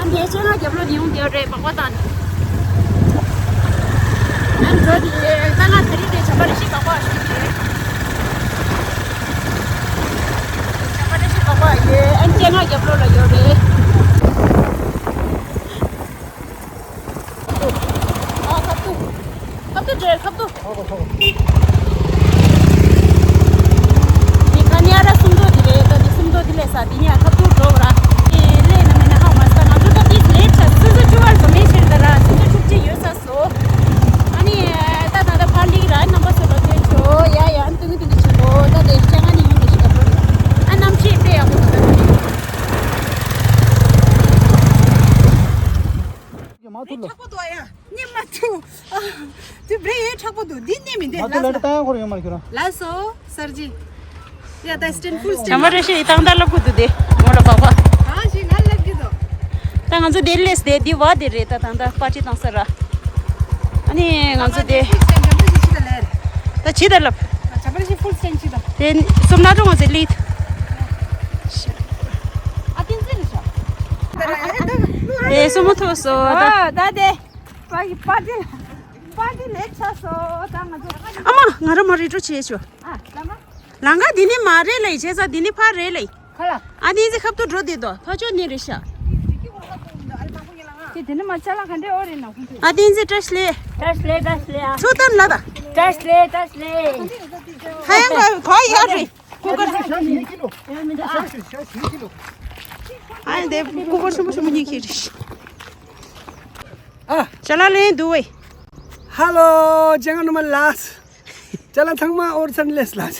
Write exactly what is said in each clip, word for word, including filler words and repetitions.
ངས་ཅན་ལགས་རྒྱབ་ལོགས་ནས་ཡོང་བསྡད་ཡོད་རེད། སྦག་སྦག་བཏང་ནས། ཨ་ནི་འགྲོ་དེ་ད་ང་ད་རིང་དེ་བྱ་བ་རེ་ཞིག་སྦག་སྦག་ཞིག་རེད། བྱ་བ་རེ་ཞིག་སྦག་སྦག་ཡོད། ཨ་ནི་ཅན་ལགས་རྒྱབ་ལོགས་ལ་ཡོད་རེད། ཨ་ཁ་ཐུག་ཁ་ཐུག་འདྲེ་ཁ་ཐུག་ཁ་ཐུག་ཁ་ཐུག་འདི་ག་ནས་ཨ་ར་སུམ་མདོ་འདི་རེད། ད་འདི་སུམ་མདོ་འདི་ལས་ས་འདི་ནས་ཁ་ཐུག་འགྲོ་བ་ར། ཨེ་ལས་ན་མེད་ན་ཧ་མ་ས། ང་ཚོ་ད་འདི་ལེ་ཆ་སུམ་ཅུ་བཅུ་བར་བཟོ་མེད་ཕྱིར་ད་ར་སུམ་ཅུ་བཅུ་གཅིག་ཡོད་ས་སོ། ཨ་ནི་ད་ད་ད་ཕར་ལིག་ར་རྣམ་པ་ཚོ་ལ་སྟོན་ཆོག་ཡ་ཡ། ཨ་ནི་ཏུང་ཏུང་འདི་ཆེན་པོ་ད་དེ་ལྕང་ང་ནི་ཡོང་འདི་ཞིག་ག་འགྲོ། ཨ་གནམ་གཤིས་དཔེ་ཡག་པོ་འདུག་ད། མ་ཐུབ་ལ། མཁྲེགས་པོ་འདུག་ཡ། ཉི་མ་ཐུག་ཨ། དེ་བྲེ་མཁྲེགས་པོ་འདུག་འདི་ནས་མི་འདེད་མ་ཐུབ་ལ། ལ་ལྟ་ཡང་ཁོར་ཡོང་མ་ཁྱོད་རང་། ལ་སོ་སར་ཇི། ཡ་ད་སི་ཊེན་ཕུལ་སི་ཊེན། བྱམས་པ་བཀྲ་ཤིས་ཡི་ཏང་ཏ་ལབ་གི་འདུག་དེ་མོ་ལ་པག་པ། ཨ་ཞིག་ང་ལབ་གི་འདུག་ད་ང་ཚོ་དེ་ལས་དེ་འདི་བ་དེ་རེད། ད་ད་ད་པར་ཊི་བཏང་ས་ར། ཨ་ནི་ང་ཚོ་དེ་ཕུལ་སི་ཊེན་བྱམས་པ་བཀྲ་ཤིས་ཅི་ད་ལབ། ད་ཇི་ད་ལབ། བྱམས་པ་བཀྲ་ཤིས་ཕུལ་སི་ཊེན་ཅི་ད། དེ་སོམ་ན་ཀྲོ་ང་ཚོ་ལིད། ཨ་ཏིན་ཙི་རེད་ཤག་ཨེ་སོ་མོ་ཐོག་སོ་ད། ཨ་ད་དེ། པ་གི་པ་ཏི་པ་ཏི་ལེགས་ཆ་སོ་ད་ང་ཚོ། ཨ་མ་ང་རང་མ་རི་ཀྲོ་བྱེད་ཆོག་ཨ་ལ་མ། ལང་ཀ་འདི་ནི་མ་རེད་ལེ། བྱས་ཙང་འདི་ནི་ཕ་རེད་ལེ། ཁ་ལ། ཨ་ཏིན་ཙི་ཁབ་ཏུ་འགྲོ་དེ་དོ་ཕ་ཅོ་ནི་རེད་ཤག་དེ་དེ་ནི་མ་ཆ་ལ་ག་འདྲེ་ཨོ་རེད་ན་ཁུ་ཏུ། ཨ་ཏིན་ཙི་བཀྲ་ཤིས་ལེ། བཀྲ་ཤིས་ལེ་བཀྲ་ཤིས་ལེ་ཨ། ཚུགས་ཐམ་ལ་ད། བཀྲ་ཤིས་ལེ་བཀྲ་ཤིས་ལེ། ཁ་ཡང་ག་ག་ཡ་རེད། ཁུ་ཀར། ཨ་ཡང་དེ་ཁུ་ཀར་ཆུང་མོ་ཆུང་མོ་གཉིས་ཁྱེར་རེད། ཨ། ཅ་ལག་ལེན་འདུག་བས། ཧ་ལོ། ཅ་ལག་ནུ་མ་ལགས། ཅ་ལག་ཚང་མ་ཨོར་ཚན་ལེས་ལགས།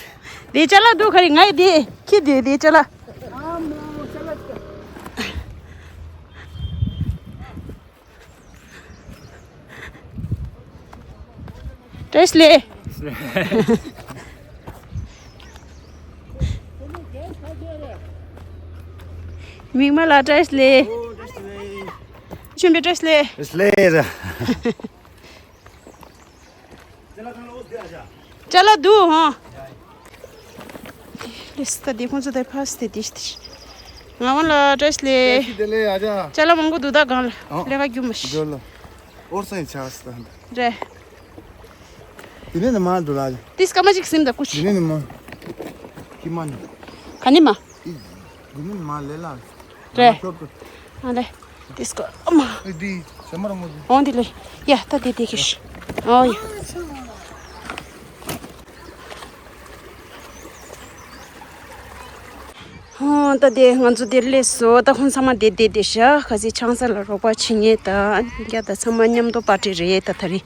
དེ་ཅ་ལག་འདུག་ག་རེ་ང་ཡི་དེ་ཁྱི་དེ་དེ་ཅ་ལག་བཀྲ་ཤིས་ལེ། མིག་དམར་ལགས་བཀྲ་ཤིས་ལེ། ཆུན་པའི་བཀྲ་ཤིས་ལེ། བཀྲ་ཤིས་ལེ། ཅ་ལག་འདུག་ཧོ། ལེས་ད་དེ་ཁོང་ཚོ་དེ་ཕ་སི་དེ་དེ་ཤི་དེ་ཤི། ང་བ་ལ་བཀྲ་ཤིས་ལེ། བཀྲ་ཤིས་བདེ་ལེགས་ཨ་ཅག་ཅ་ལག་མང་པོ་འདུག་ད་གང་ལ་ཨོ། ལས་ཀ་རྒྱུ་མ་ཤི། འགྲོ་ལ། ཨོར་སེང་ཆགས་སི་ད། རེད། དེ་ནས་ནི་མ་འགྲོ་ལ། ཏིས་ཀ་མ་ཅིག་སིམ་ད་ཀུ་ཤི། དེ་ནས་ནི་མ། ཁྱི་མ་ནི། ག་ནི་མ། ཨི། དེ་ནས་ནི་མ་ལས་ལ། རེད། མ་ཤོར་དུ། ཨ་ལེ། ཏིས་ཀ་མ། ཨི་དེ་ཟེར་མ་རང་མ་དེ། འོང་དེ་ལེ། ཡ་ད་དེ་དེ་ཁྱི་ཤི། ཨོ་ཡ། ཧོ། ད་དེ་ང་ཚོ་དེར་སླེབས་སོང་། ད་ཁོང་ཚང་མ་དེ་བསྡད་བསྡད་ཤག་ག་ཚོད་ཆང་ས་ལ་རོགས་པ་བྱེད་མཁན་ད་རྒྱ་ད་ཚང་མ་མཉམ་དུ་པར་ཊི་རེད། ད་ད་རེད།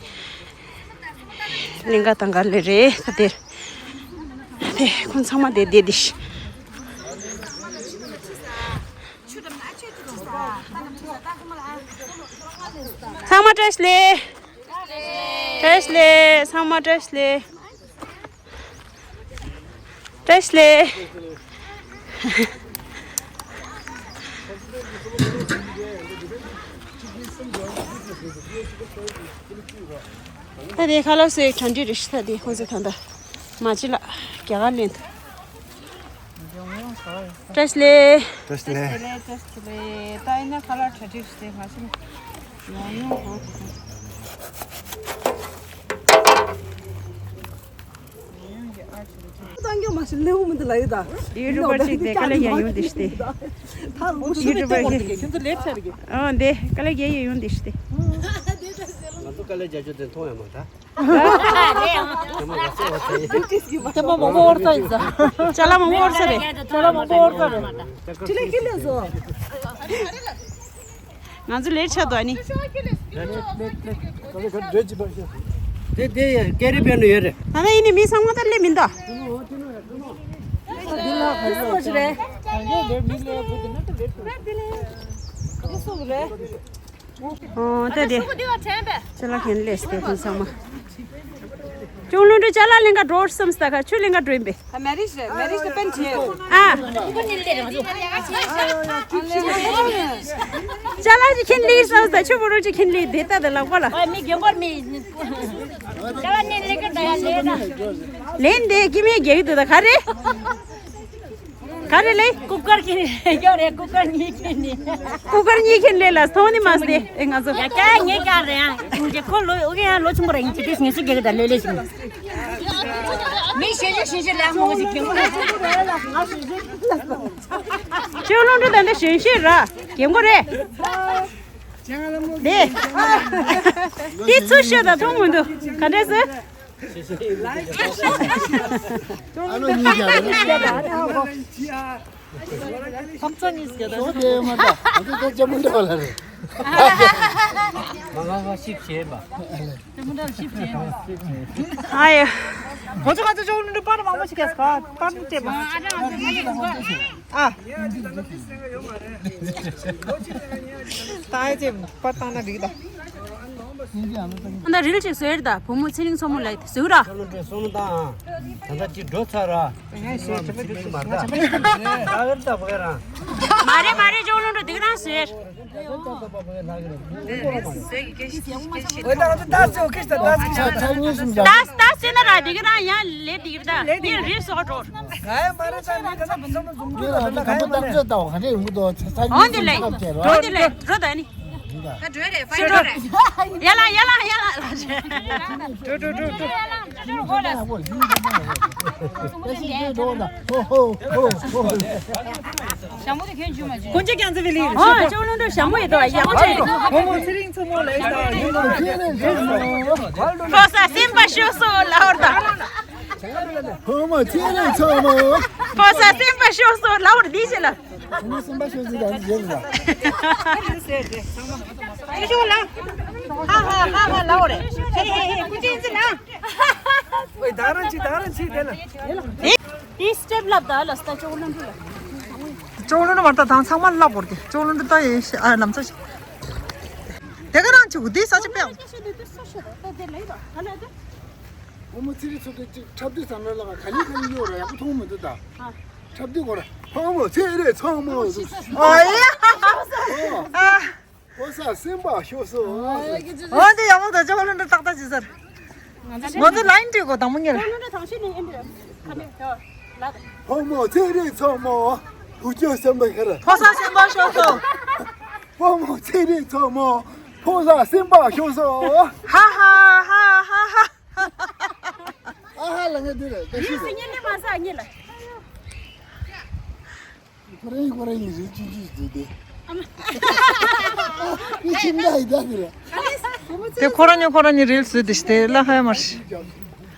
གླིང་ག་དང་ག་ལེ་རེད། ད་དེར་དེ་ཁོང་ཚང་མ་དེ་བསྡད་བསྡད་ཤག་ཚང་མ་བཀྲ་ཤིས་ལེ། བཀྲ་ཤིས་ལེ། ཚང་མ་བཀྲ་ཤིས་ལེ། བཀྲ་ཤིས་ལེ། ད་དེ་ཁ་ལག་སོའི་གྲ་སྒྲིག་རེད་ཤག་ད་དེ་ཁོང་ཚོ་ད་ལྟ་མ་ཅི་ལ་རྒྱ་གར་ལེན་ཐུབ། བཀྲ་ཤིས་ལེ། བཀྲ་ཤིས་ལེ། བཀྲ་ཤིས་ལེ། བཀྲ་ཤིས་ལེ། ད་ཡིན་ན་ཁ་ལག་གྲ་སྒྲིག་ཞུས་ཏེ་མ་ཤི་ན་ཡང་ཡང་གོ་དགོས། བཏང་རྒྱུ་མ་ཤི་ལེའུ་མི་འདི་ལ་ཡོད་ད། ཡུ་ཊུབ་པར་ཅིག་དེ་དཀའ་ལས་ཡང་ཡོང་དེ་ཤི་སྟེ། ད་ལོ་ཡུ་ཊུབ་པར་ཁྱོད་ཚོ་ལེབ་ཆ་རེད་གི། ཨ་འདི་དཀའ་ལས་རྒྱག་ཡང་ཡོང་དེ་ཤི་སྟེ། ང་ཚོ་དཀའ་ལས་རྒྱག་རྒྱུ་དེ་མཐོང་ཡང་མ་ད། དེ་མ་མང་པོ་ཨོར་ཚ་ཡིན་ས། ཅ་ལག་མང་པོ་ཨོར་ཚ་རེད། ཅ་ལག་མང་པོ་ཨོར་ཚ་རེད། ཅི་ལས་ཁྱི་ལས་བཟོ། ང་ཚོ་ལེར་ཆགས་འདུག་ཨ་ནི། དེ་དེ་ཡ་ཀེ་རི་བེན་ལ་ཡོད་རེད། ད་ལྟ་ཡིན་ནི་མི་ཚང་མ་ད་སླེབས་མི་འདུག་འདི་སུ་རེད། འདི་སུ་རེད། ཨོ་ད་དེ། ཅ་ལག་ཁྱེར་སླེབས་ཏེ་ཁོང་ཚང་མ། ཅུང་ལུང་འགྲོ་ཅ་ལག་ལེན་ག་འགྲོ་བསམ་སྟ་ག་ཆུ་ལེན་ག་འགྲོ་ཡིན་པས། ཨ་མེ་རིཇ་རེད། མེ་རིཇ་དེ་པན་ཆེ། ཨ། ཅ་ལག་ཅིག་ཁྱེར་སླེབས་བསམ་སྟ་ཆུ་བོ་རོ་ཅིག་ཁྱེར་སླེབས་དེ་ལྟ་དེ་ལག་པ་ལ། ཨ་མི་རྒན་པར་མི། ཅ་ལག་ནི་ལེན་ག་ད་ཡ་ལེན་ན། ལེན་དེ་ཀི་མེ་རྒྱག་གི་འདུག་ད་ག་རེ། ག་རེ་ལེ། ཀུ་ཀར་ཁྱེར་ནས་ཡོད་རེད། ཀུ་ཀར་གཉིས་ཁྱེར་ནས། ཀུ་ཀར་གཉིས་ཁྱེར་ལེ་ལ་སོང་ནི་མ་སྟེ་ཨེ་ང་ཚོ། ཡ་ཀ་ངའི་ཀ་རེད་ཨ། ཁོ་ལོ་ཨོ་ཀེ་ཡ་ལོ་ཆུང་པོ་ར་ཡིན་ཅི་དུས་ངེས་སུ་རྒྱག་གི་ད་ལེ་ལེ་ཞིག་མི་ཞེ་ཞེ་ཞེ་ཞེ་ལ་མོ་ཞིག་ཁྱེར། ཅོ་ལོ་འདྲ་ད་འདྲ་ཞེ་ཞེ་ར་རྒན་གོ་རེད། དེ། དེ་ཚུར་ཤོད་དང་མཐོང་མི་འདུག་ག་འདྲས་ཟེར། ཨ་ལོ་གཉིས་ཀྱང་རེད། ཁམས་ཚང་གཉིས་ཀྱི་ད། ཞོ་དེ་མ་འདྲ། ང་ཚོ་ད་ཅམ་མ་འདྲ་བ་ལ་རེད། མ་ང་ང་ཤིབ་བྱེད་པ། ཅམ་མ་འདྲ་ཤིབ་བྱེད་པ། ཨ་ཡ། ཁོ་ཚོ་ང་ཚོ་ཅོག་ལུ་འདྲ་པར་མང་པོ་ཞིག་གས་ག་པར་ནི་སྤྲད་པ། ཨ། ད་ཨེ་ཙེ་པར་བཏང་ན་འགྲིག་ད། ཨ་ན་རིལ་ཅིག་བཟོས་རེད་ད། བུ་མོ་ཚེ་རིང་མཚོ་མོ་ལ་བཟོས་ར། ཁྱོད་ལོ་འདྲེ་སོང་ད། ད་ལྟ་ཅིག་འགྲོ་ཚར་ར། ང་ཞེས་བྱེད་པ་འདི་མ་རེད། ད་གར་ད་བ་ག་ར། མ་རེད་མ་རེད། ཅོག་ལོ་འགྲོ་འདི་ག་རང་བཟོས། འོ་ད་ང་ཚོ་ཏཱ་ཚོ་ཁེ་ཤི་ད་ཏཱ་ཚོ་ཁེ་ཤི་ད་ཏཱ་ཚོ་ཁེ་ཤི་ད། ཏཱ་ཏཱ་ཟེར་ན་ར་འདི་ག་རང་ཡང་ལས་འདི་ག་རང་ངས་རིལ་བཟོ་འགྲོ། ང་ཡང་མ་རེད་ཚ་ནི་ད་ཚ་བུ་ཚ་མ་འཛོམས་རྒྱུ་ད་ད་ལྟ་ག་ཡང་མ་རེད། འོ་འདི་ལས་འགྲོ་ད་ནི། ད་འགྲོ་རེད་ཕ་འགྲོ་རེད། ཡ་ལ་ཡ་ལ་ཡ་ལ། འགྲོ་འགྲོ་འགྲོ་འགྲོ། ཞྭ་མོ་དེ་ཁྱོད་འཇུ་མ་འཇུ། ཀུན་སྤྱོད་རྒྱལ་མཚན་བི་ལི། ཨོ་ཅོག་ལོ་འགྲོ་ཞྭ་མོ་ཡོད་དོ་ཡག་པོ་བྱས། བུ་མོ་ཚེ་རིང་མཚོ་མོ་ལ་ཡིན་ད། ཕོ་གསར་སེམས་པ་ཤོར་སོང་ལབ་པར་ད། བུ་མོ་ཚེ་རིང་མཚོ་མོ། ཕོ་གསར་སེམས་པ་ཤོར་སོང་ལབ་པར་འདི་བྱེད་ལ། ཁོང་ཚོ་སེམས་པ་ཤོར་ཟིན་ད་འདི་བྱེད་ལ། ཅི་ཤོག་ལ། ཧ་ཧ་ཧ་ཧ་ལབ་པ་རེད། ཧེ་ཧེ་ཧེ་ཀུན་སྤྱོད་ཡིན་ཟིན་ན། ཨོའི་ད་རང་ཅི་ད་རང་ཅི་དེ་ལ། དེ་སི་ཊེབ་ལབ་ད་ལ་སི་ད་ཅོག་ལོ་འགྲོ་ལ། ཅོག་ལོ་འགྲོ་མ་ད་དང་ཚང་མ་ལབ་བོར་གི་ཅོག་ལོ་འགྲོ་ད་ཡེ་ཤ་ཨ་ལམ་ཚ་ཤ། དེ་ག་རང་ཅིག་དེ་ས་ཆ་པའང་། བུ་མོ་ཚེ་རིང་མཚོ་མོ་ཅིག་འཁྲབ་དུས་ཙམ་པ་ལ་ག་ལི་ག་ལི་ཡོད་ར་ཡག་པོ་མཐོང་མི་འདུག་ད། འཁྲབ་དུས་གོ་ར་བུ་མོ་ཚེ་རིང་མཚོ་མོ། ཨོ་ཡ། ཕོ་གསར་སེམས་པ་ཤོར་སོང་། འོ་འདི་ཡག་པོ་ད་ཅོག་ལོ་འགྲོ་ཏག་ཏག་བྱེད་ཟེར། ང་ཚོ་ལའིན་བྲིས་གོ་དང་པོ་ཉིད། ཕོ་མོ་ཚེ་རིང་མཚོ་མོ། བུ་ཁྱོད་སེམས་པ་ཁར། ཕོ་གསར་སེམས་པ་ཤོར་སོང་། ཕོ་མོ་ཚེ་རིང་མཚོ་མོ། ཕོ་གསར་སེམས་པ་ཤོར་སོང་། ཧ་ཧ་ཧ་ཧ་ཧ། ཨ་ཧ་ལ་ངས་འདི་རེད་ད་ཤི་རེད། ཁོ་རང་ཡིན་ཁོ་རང་ཡིན་རེད་ཅི་ཅི་ཟེར་ཏེ། ཨ་ཁྱིམ་ད་ཡི་ད་འདི་རེད། དེ་ཁོ་རང་ཉོ་ཁོ་རང་ཉོ་རིལ་སུ་དེ་ཤི་དེ་ལ་ཧ་ཡ་མར་ཤི།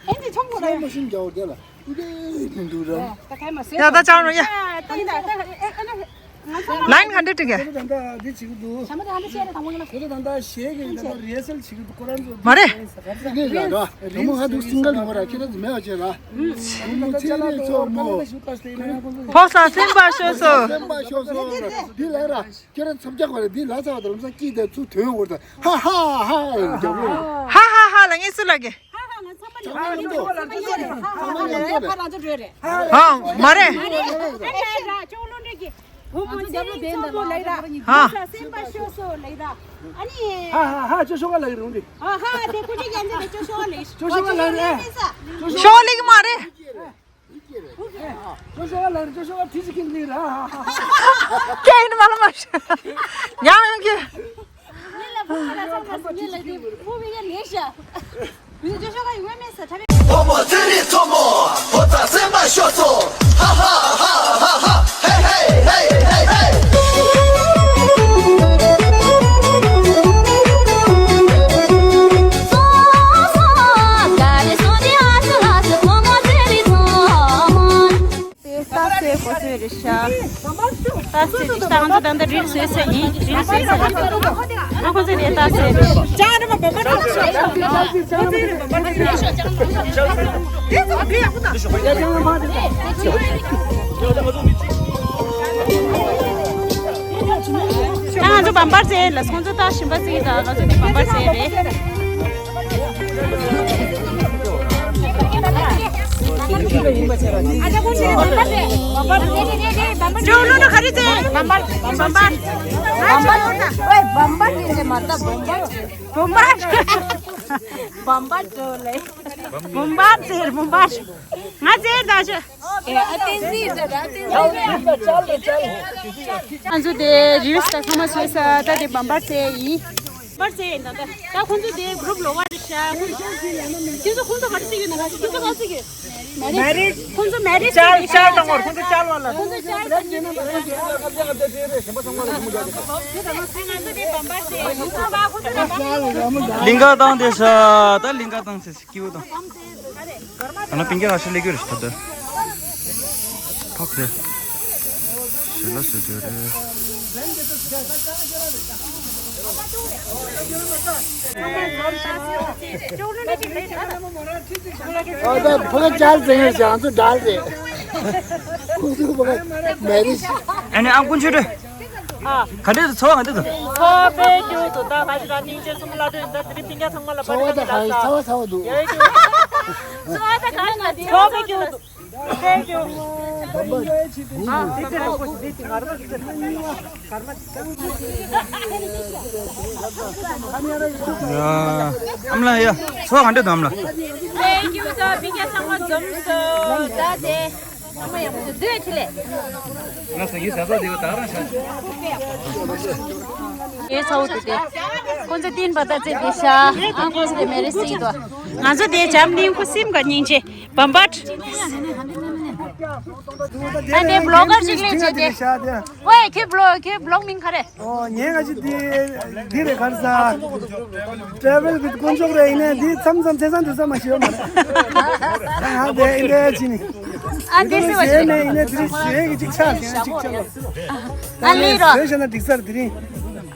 ཨེ་འདི་ཆོག་མོ་རེད། མ་ཤིན་རྒྱ་བོ་དེ་ལ་འདི་འདི་འདུག་ར། ད་ག་མ་ཟེར། ཡ་ད་ཅང་རོ་ཡ། ད་ད་ད་ཨེ་ཨེ་ན། ལའིན་ག་འདྲ་བྲིས་ག་ད་ད་འདི་བྱེད་ཀྱི་འདུག་ད་ད་ད་ད་ད་ད་ད་རི་ཧར་སལ་བྱེད་ཀྱི་འདུག་ཁོ་རང་ཚོ། མ་རེད། ད་མོ་ཧ་འདུག་སིང་ག་རི་བ་ར་ཁྱེད་རང་ཚོ་མེད་པ་བྱེད་ར། བུ་མོ་ཚེ་རིང་མཚོ་མོ། ཕོ་གསར་སེམས་པ་ཤོར་སོང་། སེམས་པ་ཤོར་སོང་། འདི་ལ་ར་ཁྱེད་རང་ཚོ་རྒྱག་པ་རེད། འདི་ལ་ཚ་བ་དང་ལམ་སང་སྐྱིད་དེ་ཚུར་ཐོན་འོར་དང་ཧ་ཧ་ཧ་རྒྱབ་ལོ། ཧ་ཧ་ཧ་ལ་ངས་སུ་ལ་གེ། ཧ་ཧ་ང་ཚང་མ་ནི་ཧ་ཧ་ང་ཚང་མ་ནི་ཧ་ཧ་ང་ཚོ་འགྲོ་རེད། ཧ་མ་རེད། ཧ་ཧ་ཧ་ཧ་ཅོག་ལོ་འདྲེ་གི། བུ་མོ་ཚེ་རིང་མཚོ་མོ་ལེགས་ར། ཧ། ཕོ་གསར་སེམས་པ་ཤོར་སོང་ལེགས་ར། ཨ་ནི། ཧ་ཧ་ཧ་ཅོ་ཤོ་ག་ལ་རུང་རེད། ཨ་ཧ་དེ་ཀུ་ཅི་ཡན་ཆད་ནས་ཅོ་ཤོ་ག་ལེགས། ཅོ་ཤོ་ག་ལ་རེད། ཅོ་ཤོ་ག་ལེགས་མ་རེད། ཅོ་ཤོ་ག་ལ་རེད། ཅོ་ཤོ་ག་ཐི་ཅི་ཀིན་ལེགས་ར། ཧ་ཧ་ཧ། ཀྱེ་ཡིན་མ་ལ་མ་ཤ། ཡང་ཡང་ཀྱེ། ཉེ་ལ་བུ་ག་ལ་ཚང་མ་ཉེ་ལ་དེ་བུ་མི་ཡ་ལེགས་ཤ། བུ་ཅོ་ཤོ་ག་ཡོད་མེད་ས་ཐ་རེ། བུ་མོ་ཚེ་རིང་མཚོ་མོ། ཕོ་གསར་སེམས་པ་ཤོར་སོང་། ཧ་ཧ་ཧ་ཧ་ཧ། ཧེ་ཧེ་ཧེ་ཧེ་ཧེ། དེ་རྟགས་གསལ་གོ་སོས་རེད་ཤག་རྟགས་གསལ་རེད་ཤག་ང་ཚོ་ད་ལྟ་རིལ་བཟོས་ཚར་ཡིན། རིལ་བཟོས་ཚར་ཡིན། ཨ་ཁོ་ཚོས་དེ་རྟགས་གསལ་རེད་ཤག་ད་ང་ཚོ་བམ་པར་རྩེ་ལ་ཁོང་ཚོ་ད་ཞིམ་པ་རྩེ་གི་ད་ང་ཚོ་དེ་བམ་པར་རྩེ་རེད། ཨ་ཅག་ཁོང་ཚོ་བམ་པར་རེད། བམ་པར་རེད། བམ་པར་རེད། ཅོ་ལོ་ན་ག་རེ་ཚེ། བམ་པར། བམ་པར། བམ་པར། ཨོའི་བམ་པར་ཡིན་ཟེར་མ་ད་བམ་པར། བམ་པར། བམ་པར་ཅོ་ལེ། བམ་པར་ཟེར་བམ་པར། ང་ཚེ་ད་ཅོ། ཨེ་ཨ་བསྟན་འཛིན་ཟེར་ད་བསྟན་འཛིན། ང་ཚོ་དེ་རིལ་སི་ད་ཚང་མ་བཟོས་ས་ད་དེ་བམ་པར་ཚེ་ཡིན། བམ་པར་ཚེ་ཡིན་ད་ད། ད་ཁོང་ཚོ་དེ་གུ་རུབ་ལོག་པ་རེད་ཤག་ཁོང་ཚོ་ཁོང་ཚོ་ག་རེ་ཟེར་གྱི་ཡོད་ན། ཁོང་ཚོ་ག་རེ་ཟེར་གྱི་ཡོད། མེ་རིཇ། ཁོང་ཚོ་མེ་རིཇ་ཅལ་ཅལ་དང་བར་ཁོང་ཚོ་ཅལ་བ་ལ། ཁོང་ཚོ་ཅལ་བ་ལ། ང་ཚོ་དེ་བམ་པར་ཟེར། ཁོང་ཚོ་བ་ཁོང་ཚོ་བམ་པར་ཟེར། ལིང་ག་བཏང་དེ་ཤ་ད་ལིང་ག་བཏང་ཟེར་སྐྱིད་པོ་དང་། ཨ་ན་པིང་གེ་ཁ་ཤས་ལེགས་རེད་ཤ་ད། ཕག་དེ། ཞེ་ལ་ཞེ་དེ་རེད། ཨ་ད་ཕ་ག་ཅལ་ཟེར་ཡོད་ཤག་ང་ཚོ་འདྲ་རེད། ཁོང་ཚོ་ཕ་ག་མེ་རིཇ། ཨ་ནི་ཨང་ཀུན་ཆོད་རེད། ཨ། ག་འདྲས་འདུག་ཚོ་ག་འདྲས་འདུག་ཚོ་དཔེ་སྐྱིད་འདུག་ད་ཁ་ཅིག་ད་སྙིང་རྗེ་གསུམ་ལ་དོན་ད་དེ་རིང་སྤུན་ཀྱག་ཚང་མ་ལ་པར་ཚོ་བ་ད་ག་ཚོ་བ་ཚ་བ་འདུག་ཡོད་ཀྱི་ཚོ་བ་ད་ག་ཚོ་དཔེ་སྐྱིད་འདུག་དཔེ་སྐྱིད་འདུག་ཨ་དེ་དེ་རང་ཁོ་ཞིག་དེ་དེ་ང་རང་གི་ཡ། ཨམ་ལ་ཡ། ཚོ་བ་ག་འདྲས་འདུག་ཨམ་ལ། དཔེ་སྐྱིད་འདུག་སྤུན་ཀྱག་ཚང་མ་འཛོམས་སོང་ད་དེ། ང་ས་ཡི་ས་ས་དེ་བ་ད་རང་ཤ། ཨེ་ཚ་བོ་དེ་དེ། ཁོང་ཚོ་བསྟན་པ་ད་ཚེ་དེ་ཤ། ཨང་ཁོང་ཚོ་དེ་མེ་རེ་སི་དོ། ང་ཚོ་དེ་འཇམ་གླིང་ཁུ་སིམ་ག་སྙིང་རྗེ། བམ་པར། ཨ་དེ་བློ་དཀར་ཅིག་ལེན་བྱས་ཏེ། ཝེ་ཁྱོད་བློ་ཁྱོད་བློག་མིང་ག་རེ། ཨོ་ངས་ང་ཅི་དེ་འདི་རེད་ག་རེ་ཟ། ཊེ་བལ་གི་དཀོན་མཆོག་རེད། ཡིན་ནའི་འདི་མཚམས་མཚམས་ཚེ་སང་དུས་ས་མ་ཤེས་ཡོད་མ་རེད། ང་དེ་ཨིན་དྲ་ཅི་ནི། ཨ་འདི་སི་བ་ཞིག་ནས་ཡིན་ནའི་དེ་རིང་ཞེས་ཀྱི་ཅིག་ཆགས་ཟིན་ཅིག་ཆགས་ལ། ཨ་ལི་རོ། བཟོས་བྱས་ན་འགྲིག་ས་རེད་དེ་རིང་།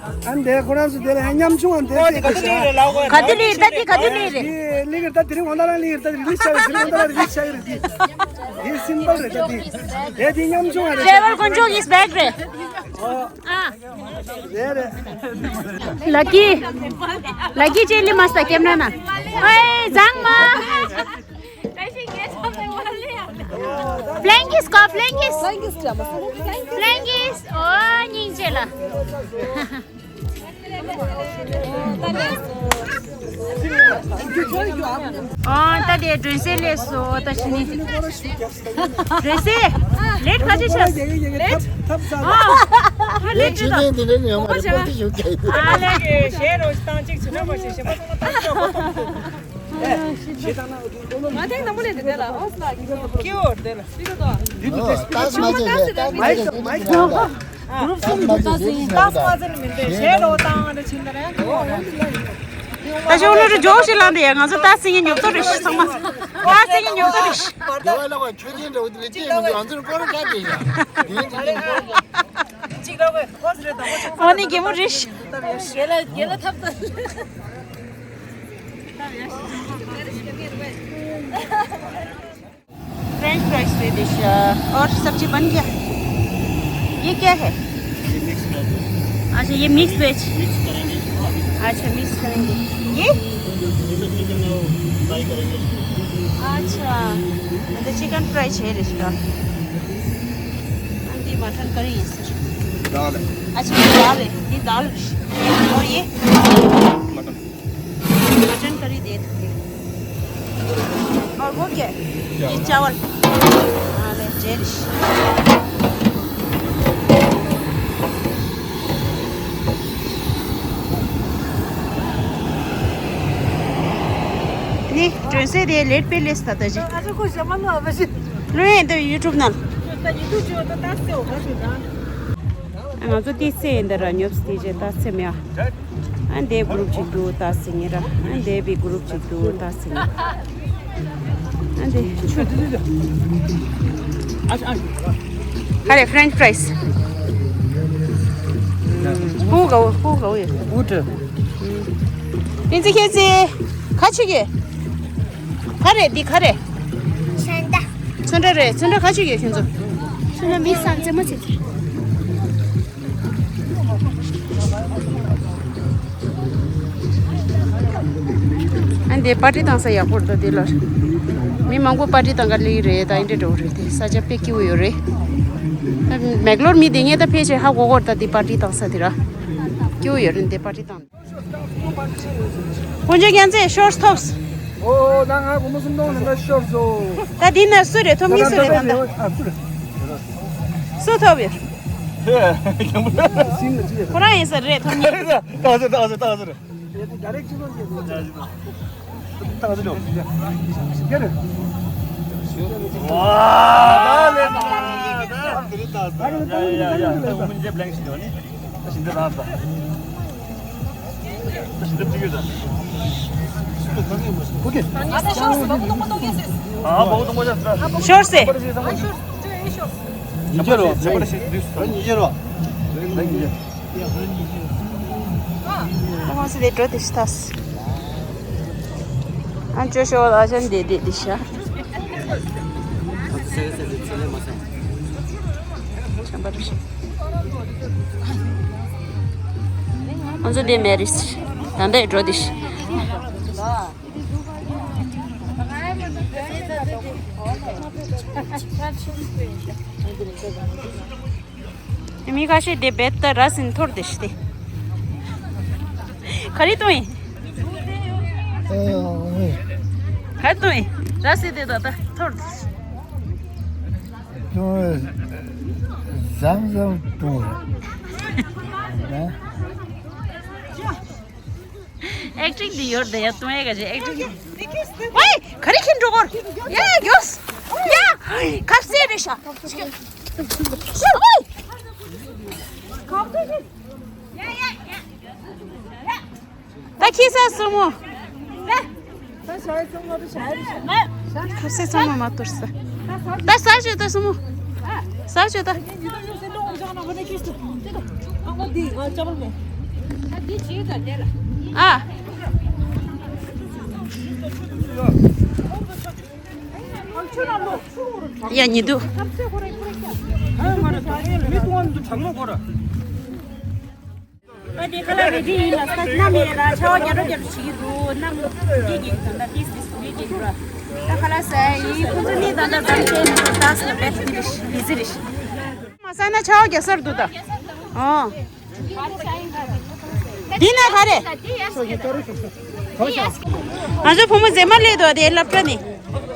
ཨ་འདས་ཁོ་རང་ཚོ་དེ་ལ་ཡང་ཉམ་ཆུང་ཨ་འདས་ཨོ་དེ་ག་དུས་ལི་རེད་ལ་གོ། ག་དུས་ལི་རེད་ད་དེ་ག་དུས་ལི་རེད། ལི་རེད་ད་དེ་རིང་ཝང་ད་རང་ལི་རེད་ད་དེ་རིང་ལི་ཤ་རེད་དེ་རིང་ཝང་ད་རང་རེད་ལི་ཤ་རེད་དེ། དེ་སིམ་པལ་རེད་ད་དེ། དེ་དེ་ཉམ་ཆུང་ཨ་རེད། ཊེ་བལ་དཀོན་མཆོག་ཡིས་བེག་རེད། ཨོ། ཨ། རེད་རེད། ལ་ཀི། ལ་ཀི་ཅེ་ལི་མ་སྟ་ཀེམ་ར་ན། ཨོའི་ཛང་མ། ཕླན་ཀིས་ཀོ་ཕླན་ཀིས། ཕླན་ཀིས། ཨོ་སྙིང་རྗེ་ལ། ཨོ་ད་དེ་སྒྲོན་གསལ་སླེབས་སོང་ད་ཕྱི་ནས། སྒྲོན་གསལ། ལེད་ག་ཚོད་ཆགས། ལེད། ཨོ། ཁྱོད་ལེད་བྱེད་དང་། ཨ་ལེད། གཞས་རོགས་བཏང་གཅིག་བྱེད་ན་མ་བྱེད་གཞན་པ་ཚང་མ་བཏང་ཆོག་གོ། ང་ཐེངས་དང་པོ་ལས་དེ་དེ་ལ་ཨོ་སི་ལ་གི་ཀི་བོར་དེ་ལ་སྤི་ཀར་དོ། ཏག་མ་ཚེ་མ་ཚེ་མ་ཚེ། གུ་རུབ་གསུམ་དུ་ཏག་སེ་ཡིན་ཏག་མ་ཚེ་ནི་མི་འདོད་གཞས་རོགས་བཏང་ཨ་འདྲ་ཕྱིན་ད་རེད། ད་ཤོག་ལོ་རུ་ཇོག་ཞིག་ལངས་ཏེ་ཡ་ང་ཚོ་ཏག་སེ་ཡིན་ཉོབ་ཏོ་རེ་ཞིག་ཚང་མ་ཏག་སེ་ཡིན་ཉོབ་ཏོ་རེ་ཞིག་རྒྱལ་བ་ལགས་ཁྱོད་ཅན་འདྲ་བོ་དེ་ལས་ཅི་མི་འདུག་ང་ཚོར་སྐོར་ར་དྲག་དེ་ཡ་དེ་ཡིན་དེ་ཡིན་སྐོར་ར་ཅིག་ལ་བས་ཨོ་ནི་རྒན་མོ་རེ་ཞིག་རྒན་ལ་རྒན་ལ་ཐབས་ད། French fries दे दे श-, और सब्जी बन गया। ये क्या है? ये मिक्स वेज है। अच्छा, ये मिक्स वेज। मिक्स करेंगे इसको अभी। अच्छा, मिक्स करेंगे। ये? ये तो चिकन फ्राई करेंगे। अच्छा, ये तो चिकन फ्राई है इसका। ये मटन करी है सर। दाल है। अच्छा, ये दाल है, ये दाल। और ये? मटन। मटन करी दे दो। और वो क्या है? ये चावल। हाँ, ले, जेरिश। ནི་སྒྲོན་གསལ་དེ་ལེད་པེ་ལེས་ད་ལྟ་ཅི། ཨ་ཅོ་ཁོ་ཞྭ་མ་ལོ་ཨ་བ་ཞི། ལོས་ཡིན་ད་ཡུ་ཊུབ་ནང་། ད་ཡུ་ཊུབ་ཅོ་ད་ད་སེ་འོ་ག་ཞུ་ད། ང་ཚོ་ཏི་སེ་ཡིན་ད་ར་ཉོབ་སི་ཏི་ཅེ་ད་སེ་མེ་ཨ། ཨ་འདའི་གུ་རུབ་ཅིག་འདུག་ད་སེ་ཉེ་ར། ཨ་འདའི་བི་གུ་རུབ་ཅིག་འདུག་ད་སེ་ཉེ། ཨ་འདའི་ཆུ། ཨ་ཨ། ཧ་རེ་ཕྲེན་ཆི་ཕྲའིས། ཧུ་གའུ་ཧུ་གའུ་ཡོད། ཨུ་ཏྲ། ཨིན་ཙི་ཁེ་ཙི། ཁ་ཆུ་གེ། ག་རེ་འདི་ག་རེ། ཚོན་མདའ། ཚོན་མདའ་རེད། ཚོན་མདའ་ག་ཅིག་ཡོད་ཁྱོད་ཚོ། ཚོན་མདའ་མི་སང་རྩེད་མོ་བྱེད་ཚེ། ཨ་ དེ་པར་ཊི་བཏང་ས་ཡག་པོ་རེད་ད། དེ་ལ་མི་མང་པོ་པར་ཊི་བཏང་ག་སླེབས་ཀྱི་རེད། ད་འདི་འདྲ་འགྲོ་གི་རེད། དེ་ས་ཆ་དཔེ་སྐྱིད་པོ་ཡོད་རེད། ད་མེག་ལོར་མི་དེ་ངས་ད་ཕལ་ཆེར་ཧ་གོ་གོ་རེད། ད་དེ་པར་ཊི་བཏང་ས་དེ་ར་སྐྱིད་པོ་ཡོད་རེད། དེ་པར་ཊི་བཏང་། དཀོན་མཆོག་རྒྱལ་མཚན་ཤོར་ཐོབ། ཨོ་ད་ང་སྒོར་མོ་སུམ་སྟོང་ལེན་ག་ཤོར་སོང་། ད་འདི་ན་སུ་རེད། ཐོབ་མཁན་སུ་རེད། ད་ལྟ་ཨ་སུ་རེད། སུ་ཐོབ་ཡོད། ཁྱེད་ཁྱེད་པོ་ཁོ་རང་ཡིན་ས་རེད། ཐོབ་མཁན། ད་ཟེར་ད་ཟེར་ད་ཟེར། ཤོར་སེ། ཁོང་ཚོ་དེ་འགྲོ་དེ་ཤི་ཐལ། ཨ་ཅོ་ཤོ་ལ་ཅན་དེ་དེ་དེ་ཤ། ཁོང་ཚོ་དེ་མེ་རིས། ད་ལྟ་འགྲོ་དེ་ཤི། མི་ཁ་ཤས་དེ་བེད་ད་ར་སིན་ཐོར་དེ་ཤི་སྟེ། ག་རེ་གཏོང་ཡིན། ག་རེ་གཏོང་ཡིན། ར་སིན་དེ་ད་ད་ཐོར་དེ་ཤི། ཀྲུང་ཟམ་ཟམ་ཀྲུང་། ཨེག་ཊིང་འདི་ཡོད་དེ་ཡ། ཏུང་ཨེ་ག་ཞེ་ཨེག་ཊིང་། ཝའི་ག་རེ་ཁྱེར་འགྲོ་གོ་ཡ་གྱོས། ཡ་ཁབ་སེ་རེ་ཤ། ད་ཁྱི་ས་སུ་མོ། ཁ་སེ་ཚང་མ་མ་གཏོར་ས། ད་ས་ཞོ་ད་སུ་མོ། ས་ཞོ་ད། ཨ། ཡ་ཉི་དུ། ཨ་དེ་ཁ་ལག་རེ་ཌི་ཡིན་ལ། ས་གནམ་ཡོད་ལ་ཆར་པ་རྒྱག་རོགས་རྒྱག་རོགས་བྱེད་ཀྱི་འདུག་གནམ་རྒྱག་གི་འདུག་ད་ལྟ་ཏིས་ཏིས་རྒྱག་གི་འདུག་ད་ཁ་ལག་ཟ་ཡ་ཡིན། ཁོ་ཚོ་གཉིས་ད་ལྟ་འཛམ་བྱས་ནས་ཏག་ཏག་ལ་བེད་ཀྱི་རེད། ལི་ཟི་རེད། མ་ཟ་ན་ཆར་པ་རྒྱག་ས་རེད་འདུག་ད། ཨོ། འདི་ན་ག་རེ། ང་ཚོ་བུ་མོ་མཛེས་མ་སླེབས་འདུག་དེ་སློབ་གྲྭ་ནས།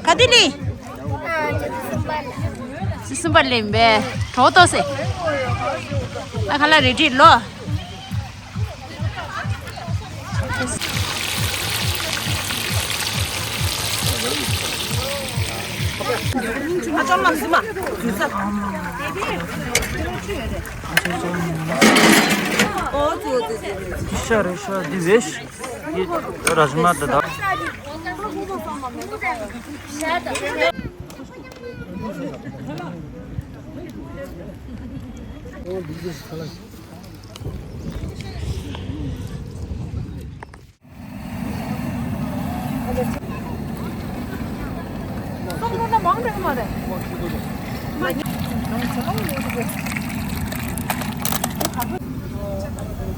ག་དུས་སླེབས། སི་སུམ་པ་སླེབས་པས་གྲོགས་ཏོ་སེ། ཨ་ཁ་ལག་རེ་ཌི་ལོ། ཤ་རེ་ཤ་འདི་བེ་ཤ། འདི་ར་ཇ་མ་ད་ད།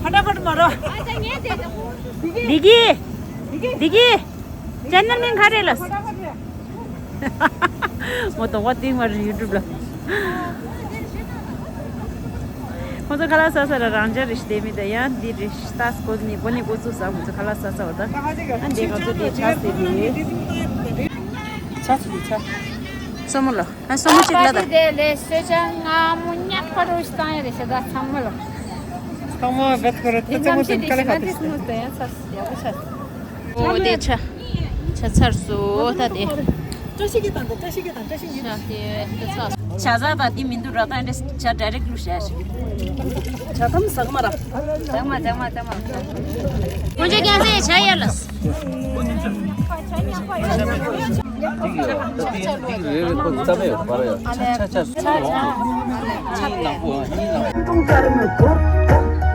ཕ་ཏ་ཕ་ཏ་མ་རོ། འདི་གི། འདི་གི། ཅེ་ནལ་མིང་ག་རེ་ལ། མོ་དོག་པ་ཏིང་མ་རེད་ཡུ་ཊུབ་ལ། ཁོ་ཚོ་ཁ་ལག་ཟ་ས་ལ་རང་འཇགས་རེ་ཞིག་བསྡད་མི་འདུག་ཡང་འདི་རེ་ཞིག་ལྟ་སྐོར་ནི་སྒོ་ནས་འགོ་བཙུགས་ས། ཁོ་ཚོ་ཁ་ལག་ཟ་ས་བ་ད། ཨ་འདི་ང་ཚོ་འདི་ཆ་ཟེར་གི་ཡོད། ཆ་ཚུགས་ཀྱི་ཆ། སོ་མོ་ལ། ཨ་སོ་མོ་གཅིག་ལ་ད། དེ་ལས་ཤོད་ཅང་ང་མོ་ཉག་པ་རུ་ཞིག་བཏང་ཡ་རེ་ཞིག་ད་ཚང་མ་ལ། ཚང་མ་བེད་ཁོ་ར་ད་ཚང་མ་དེ་ཁ་ལག་ཁ་ཏིས། ཨོ་དེ་ཆ། ཆ་ཚར་སོ་ད་དེ། བཀྲ་ཤིས་ཀྱི་དང་དེ་བཀྲ་ཤིས་ཀྱི་དང་བཀྲ་ཤིས་ཀྱི། ཆ་དེ་དེ་ཚ། ཆ་ཚ་དང་དེ་མི་འདུག་ར། ད་འདྲེ་ཆ་ཌའི་རེག་ལུ་ཤ་ཤི། ཆ་ཐམ་ཟག་མ་ར། ཟག་མ་ཟག་མ་ཟག་མ། ཁོང་ཚོ་ཀྱང་ཚེ་ཆ་ཡ་ལ།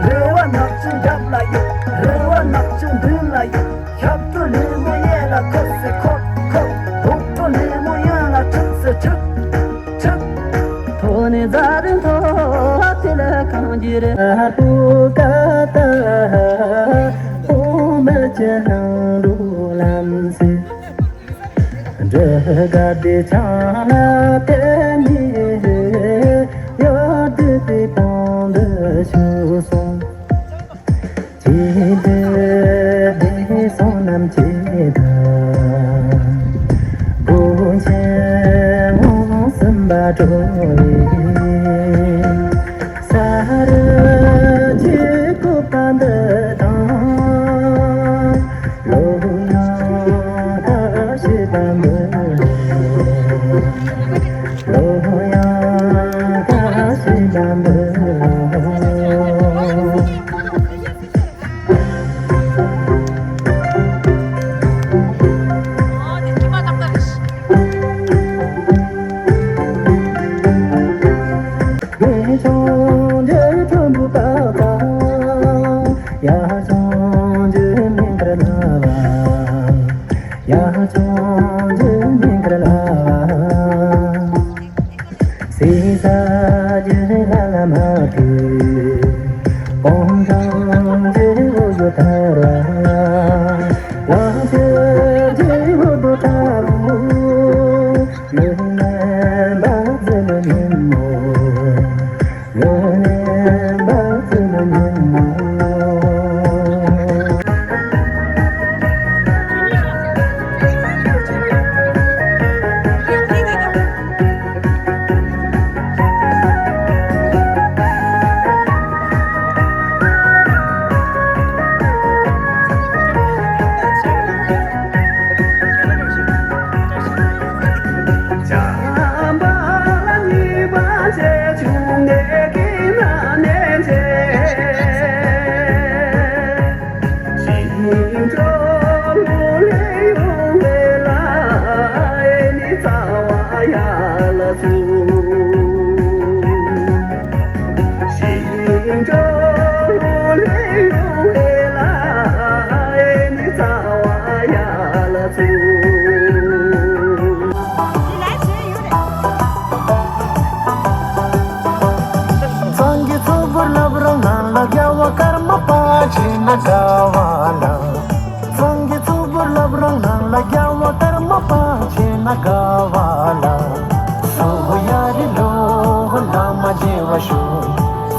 རེ་བ་ནག་ཆུང་རྒྱབ་ལ་ཡོད། རེ་བ་ནག་ཆུང་མདུན་ལ་ཡོད། ཞབས་བྲོ་ལེ་མོ་གཡས་ལ་འཁོར་སེ་འཁོར་འཁོར། འོག་བྲོ་ལེ་མོ་གཡོན་ལ་འཁྲིག་སེ་འཁྲིག་འཁྲིག་ཐོག་ནས་རྫ་རི་མཐོ་བ་དེ་ལ་གང་གི་རེད། ཨ་ཧུ་ཀ་ཏ་ཧ་ཧུ་མ་ཅི་ཧང་རུ་ལམ། འབྲུ་དཀར་དེ་ཆང་ལ་བརྟེན་ནས་གཡོ་སྒྱུ་དེ་གང་དུ་བྱུང་སོང་། ཅི་འདོད་བདེ་སོང་རྣམས་ཀྱི་མཐའ། སྒོ་ཆེན་ངོས་ཟིན་པ་སྤྲོ་བའི་ས་རུ་འཇུག་དགོས་པ་འདི་དང་། ལོ་ཡང་ཁ་ཕྱེ་བ་འདི། ལོ་ཡང་ཁ་ཕྱེ་བ་འདི། ཡ་ཆུང་རྒྱུ་མིན་པར་སླ་བ། ཡ་ཆུང་རྒྱུ་མིན་པར་སླ་བ། སྲིད་ས་རྒྱུ་ལ་ལ་མ་གི། སྤང་ཐང་རྒྱུ་འོ་ཟོ་ཐར་བ། ལ་ཆུ་རྒྱུ་འོ་དོ་ཐར་བ། ལུས་ནས་འབབ་ཚུལ་ཉིན་མོ། ལུས་ནས་འབབ་ཚུལ་ཉིན་མོ། སངས་རྒྱས་ཚོགས་པར་བསླབ་རང་ངང་ལ། རྒྱལ་བ་ཀརྨ་པ་ཆེ་ན་དགའ་བ་ལ། སངས་རྒྱས་ཚོགས་པར་བསླབ་རང་ངང་ལ། རྒྱལ་བ་ཀརྨ་པ་ཆེ་ན་དགའ་བ་ལ། སོ་ཡ་རི་ལོ་བླ་མ་མཇལ་བར་ཤོག་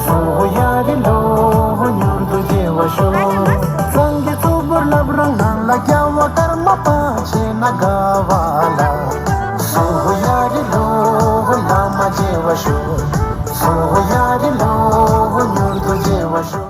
སོ་ཡ་རི་ལོ་མྱུར་དུ་མཇལ་བར་ཤོག་སངས་རྒྱས་ཚོགས་པར་བསླབ་རང་ངང་ལ། རྒྱལ་བ་ཀརྨ་པ་ཆེ་ན་དགའ་བ་ལ། སོ་ཡ་རི་ལོ་བླ་མ་མཇལ་བར་ཤོག་སོ་ཡ་རི་ལོ་མྱུར་དུ་མཇལ་བར་ཤོག་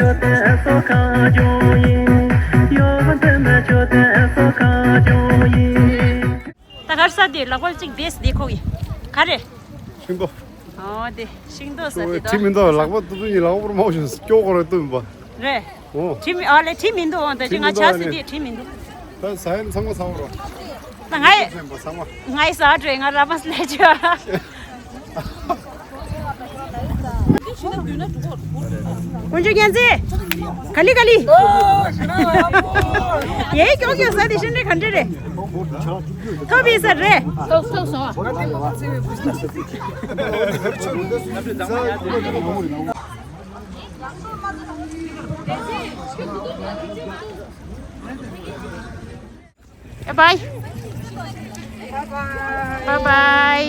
ད་གར་ས་དེ་ལག་པ་གཅིག་བེས་དེ་ཁོག་ཡིན། ག་རེ། ཤིང་ཏོག་ཨོ་དེ་ཤིང་ཏོག་ས་དེ་དྲི་དང་མི་འདུག་ལག་པ་ཏུ་ཏུ་ཡིན་ལག་པ་པུར་མོ་ཤིང་སྐྱོ་གོ་རེ་ཏུ་མི་པ། རེད། ཨོ། དྲི་མི་ཨ་ལེ་དྲི་མི་འདུག་ཨོ་ད་ཅི་ང་ཆ་སི་དེ་དྲི་མི་འདུག་ད་ས་ཡན་ཚང་མ་ཚང་བ་རོ། ད་ང་ཡི་ཚང་མ་ཚང་མ། ང་ཡི་ས་དྲོས་ང་ར་མ་སི་ལེ་ཅོ། དཀོན་མཆོག་རྒྱལ་མཚན། ག་ལི་ག་ལི། ཡེ་ཀྱོ་ཀྱོ་ས་དེ་ཤིན་རེ་ག་འདྲེ་རེད། ཐོབ་པའི་ས་རེད། ཐོབ་ཐོབ་སོང་། Bye bye. Bye bye.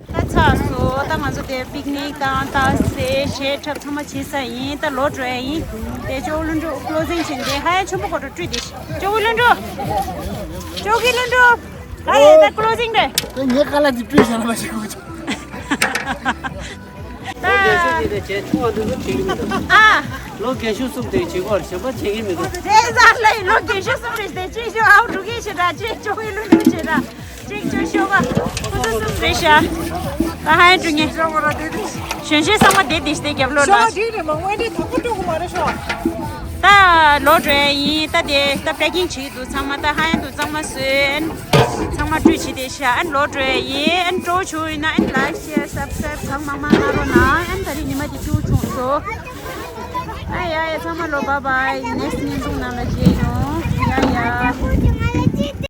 ད་ཚར་སོང་། ད་ང་ཚོ་དེ་པིག་ནིག་དང་ད་སེ་གཞས་འཁྲབ་ཚང་མ་བྱས་ཚར་ཡིན། ད་ལོག་འགྲོ་ཡ་ཡིན། དེ་ཅོ་ལུན་ཀྲུ་ཀློ་སིང་བྱས་འདི་ཧ་ཡ་ཆེན་པོ་གོ་འགྲོ་བཀྲུས་དེ་ཅོ་གི་ལུན་ཀྲུ། ཅོ་གི་ལུན་ཀྲུ། ཨ་རེ་ད་ཀློ་སིང་རེད། ད་ངའི་ཀ་ལ་འདི་བཀྲུས་བཞག་ན་མ་ཤེས་གོ་ཅོ། ད། ལོ་རྒན་ཤོས་དེ་བྱས་ཆུང་བ་འདི་ཚོ་བྱེད་ཀྱི་མི་འདུག་ཨ། ལོ་རྒན་ཤོས་གསུམ་དེ་བྱེད་གོ་གཞན་པ་བྱེད་ཀྱི་མི་འདུག་དེ་ཟ་ལེ་ལོ་རྒན་ཤོས་གསུམ་རེད་དེ་གཅིག་ཤོ་ཨའུ་འགྲོ་གི་ཤི་ར་གཅིག་ཅོ་གི་ལུ་ལུ་ཤི་ར་གཅིག་ཅོ་ཤོ་བ་ཁོ་ཚོ་གསུམ་རེད་ཤ། ད་ཧ་ཡ་འགྲོ་ངེ་གཞོན་གཞོན་ཚང་མ་དེ་དེ་ཤི་དེ་རྒྱབ་ལོ་ལ། ད་ལོ་འགྲོ་ཡ་ཡིན། ད་དེ་ད་པེ་ཀིང་བྱེད་ཀྱི་འདུག་ཚང་མ་ད་ཧ་ཡ་འདུག་གཙང་མ་བཟོས། ཚང་མ་བཀྲུས་བྱས་ཏེ་ཤ་ཨན་ལོ་འགྲོ་ཡ་ཡིན། ཨན་སྤྲོ་བྱུང་ཡིན་ན་ཨན་ལའིག་ཤེར་སབ་སི་ཀ་རེབ་གང་མང་མང་གནང་རོགས་གནང་། ཨན་ད་རེས་ཉི་མ་དེ་སྐྱིད་པོ་བྱུང་སོང་། ཨ་ཡ་ཡ་ཚང་མ་ལོ་བཱའི་བཱའི། ནེག་སི་ཊི་བརྙན་ཐུང་ནང་ལ།